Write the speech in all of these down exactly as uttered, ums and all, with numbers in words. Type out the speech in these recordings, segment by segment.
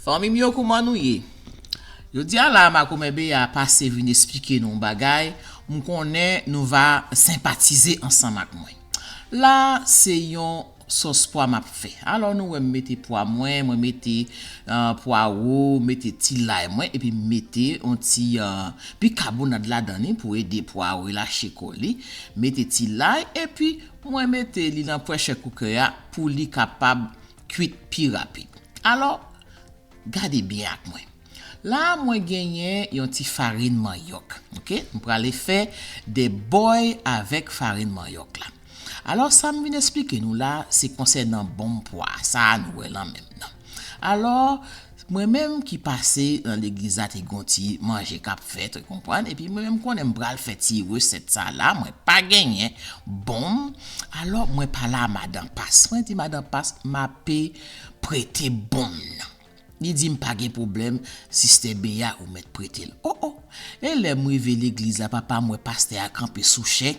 Fanmi m yo, kouman nou ye? Jodi a la, Makomè Beya pase vin esplike nou yon bagay, m konnen nou va senpatize ansanm ak mwen. La, se yon sòs pwa m ap fè. Alò, nou wè m mete pwa mwen, mwen mete uh, pwawo, mete ti lay mwen, epi m mete yon ti uh, bikabonad ladan li pou ede pwawo lache kò li. Mete ti lay, epi mwen mete li nan pressure cooker a pou li kapab kwit pi rapid. Alò, gade byen ak mwen. La, mwen genyen yon ti farin manyòk. Ok? M prale fè de bòy avèk farin manyòk la. Alò, sa m vin esplike nou la, se konsènan bonm pwa sa a nou wè lan menm nan. Alò, mwen menm ki pase nan legliz la, te gon ti manje k ap fèt, ou konprann, epi mwen menm konnen m pral fè ti resèt sa la, mwen pa genyen bonm. Alò, mwen pale a madan Pas. Mwen di madan Pas, m ape prete bonm nan. Li di m pa gen pwoblèm, sistè Beya ou mèt prete l. O o! E lè m rive legliz la, papa m wè pastè a kanpe sou chè,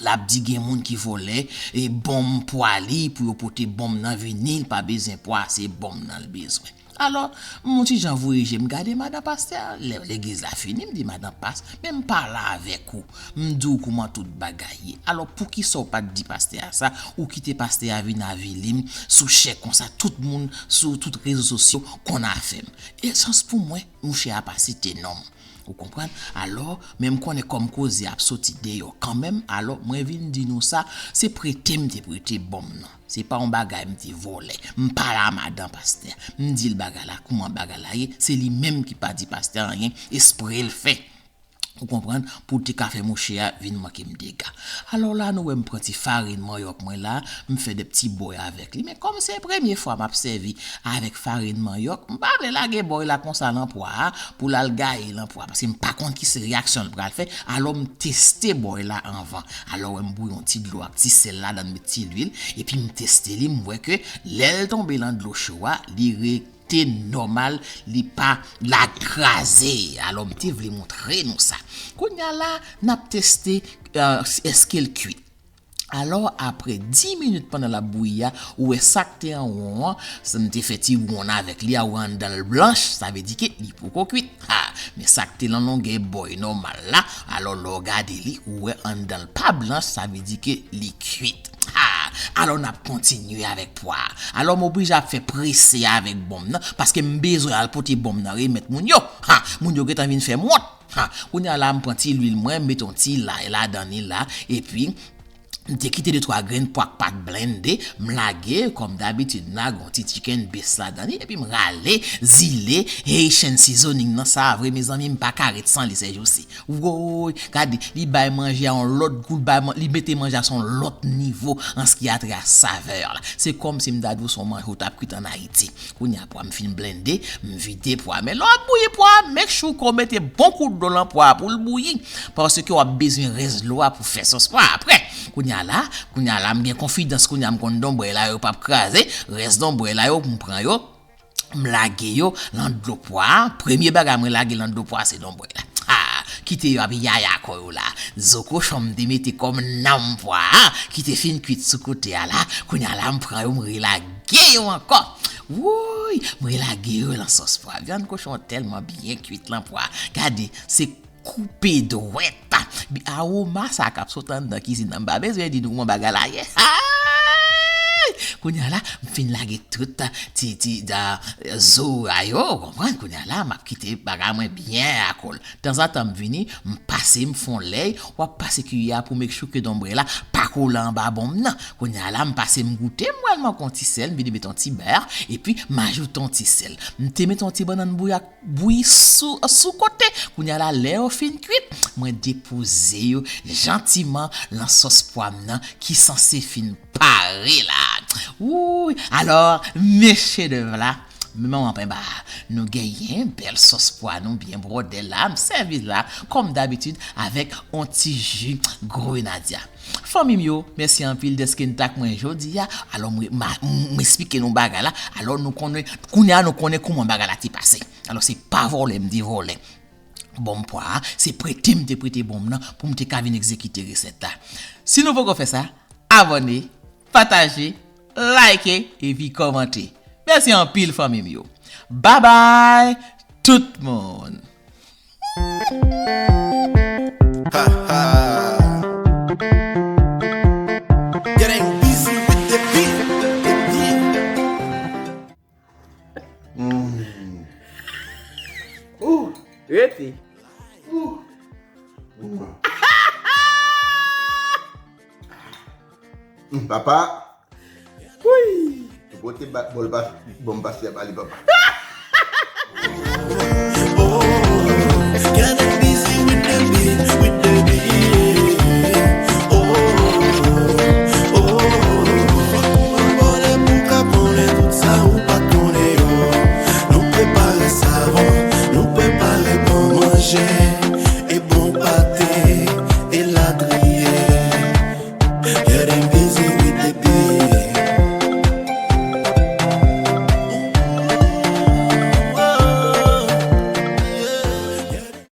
l ap di gen moun ki vòlè e bonm pwa li pou yo pote bonm nan vini, l pa bezwen pwa, se bonm nan l bezwen. Alò, m yon ti jan voye je m gade madan pastè a. Lè legliz la fini, m di madan Pas, men m pale avèk ou. M di w kouman tout bagay ye. Alò, poukisa w pa t di pastè a sa? Ou kite pastè a vin avili m sou chè konsa, tout moun sou tout rezo sosyo konn afè m. E chans pou mwen, mouche a pa site non m. Ou konprann? Alò, men m konnen kòm koze ap soti deyò kanmenm, alò mwen vin di nou sa, se prete m te prete bonm nan. Se pa yon bagay m te vòlè. M pale a madan pastè. M di l bagay la, kouman bagay la ye, se li menm ki pa di pastè anyen, espre l fè. Ou konprann? Pou l te ka fè mouche a vin manke m dega. Alò la, nou wè m pran ti farin manyòk mwen la, m fè de ti bòy avèk li. Men kòm se premye fwa m ap sèvi avèk farin manyòk, m pa vle lage bòy la konsa lan pwa a, pou l al gaye lan pwa a, paske m pa konn ki se reyaksyon l pral fè. Alò, m teste bòy la anvan. Alò, wè m bouyi yon ti dlo ak ti sèl ladan l, met ti lwil, epi m teste li, m wè ke lè l tonbe lan dlo cho a, li re te nòmal, li pa la kraze. Alò, m te vle montre nou sa. Kounye a la, n ap teste uh, èske l kwit. Alò, apre dis minit pandan l ap bouyi a, ou wè sa k te an won an, m te fè ti wonn avèk li a, ou wè anndan l blanch, sa vle di ke li poko kwit. Ha! Men sa k te lan longè bòy nòmal la, alò lè w gade li, ou wè anndan l pa blanch, sa vle di ke li kwit. Ha! Alò n ap kontinye avèk pwa a. Alò m oblije ap fè prese avèk bonm nan, paske m bezwen al pote bonm nan remèt moun yo. Ha! Moun yo gentan vin fè m wont. Ha! Kounye a la m pran ti lwil mwen, m met yon ti lay ladan li la, epi m te kite de twa grenn pwa k pa t blende, m lage, kòm dabitid m lage yon ti chicken base ladan li, epi m rale, zile, Haitian seasoning nan sa vre, mezanmi, m pa ka ret san li sèjousi. Woy, gade, li bay manje a yon lòt gou, li bay man- li mete manje a s on lòt nivo an s ki a trè a savè la. Se kòmsi m ta di w s on manje w t ap kwit ann Ayiti. Kounye a pwa m fin blende, m vide pwa. Men lè w ap bouyi pwa, make sure ke w mete bon kout dlo lan pwa pou l bouyi, paske w ap bezwen rès dlo a pou fè sòs pwa apre. Kounye a la, kounye a la, m gen konfidans, kounye a m konn donbrèy la yo p ap kraze, rès donbrèy la yo, m pran yo, m lage yo lan dlo pwa a. Premye bagay mwen lage lan dlo pwa a se donbrèy la. Ha! Kite yo ap yaya kò yo la. Zo kochon m te mete kòm nanm pwa a, ki te fin kwit sou kote a la. Kounye a la, m pran yo, m relage yo ankò. Wouy! M relage yo lan sòs pwa. Vyann kochon an tèlman byen kwit lan pwa. Gade, se koupe dwèt. Awoma sa k ap sot anndan kizin nan, m pa bezwen di nou kòman bagay la ye. Ay! Kounye a la, m fin lage tout ti, ti, da, zo a yo, ou konprann? Kounye a la, m ap kite bagay mwen byen akòl. Tanzantan, m vini, m pase, m fè on lèy, w ap pase kiyè a pou make sure ke donbrèy la pa kole anba bonm nan. Kounye a la, m pase, m goute, m wè l manke on ti sèl, m vini met on ti bè, epi m ajoute on ti sèl. M te met on ti bannann bouyi ak bouyi sou, sou kote. Kounye a la, lè yo fin kwit, mwen depoze yo jantiman lan sòs pwa m nan ki sanse fin pare la. Wouy! Alò, men chedèv la, men manman penba, nou genyen bèl sòs pwa nou byen bwòdè la. M sèvi la, kòm dabitid, avèk on ti ji grenadya. Fanmi m yo, mèsi anpil dèske n t ak mwen jodi a. Alò, mwen, ma- m- m esplike nou bagay la. Alò, nou konnen, kounye a nou konnen kòman bagay la te pase. Alò, se pa vòlè m te vòlè bonm pwa a, se prete m te prete bonm nan pou m te ka vin egzekite resèt la. Si nou poko fè sa, abòne, pataje, like, epi kòmante. Mèsi anpil fanmi m yo. Babay tout moun. Ha, ha. Getting busy with the beat. Mm. Ooh, rete. Mm, papa. Wi. Ou pote bòl pa bon pase a bali papa.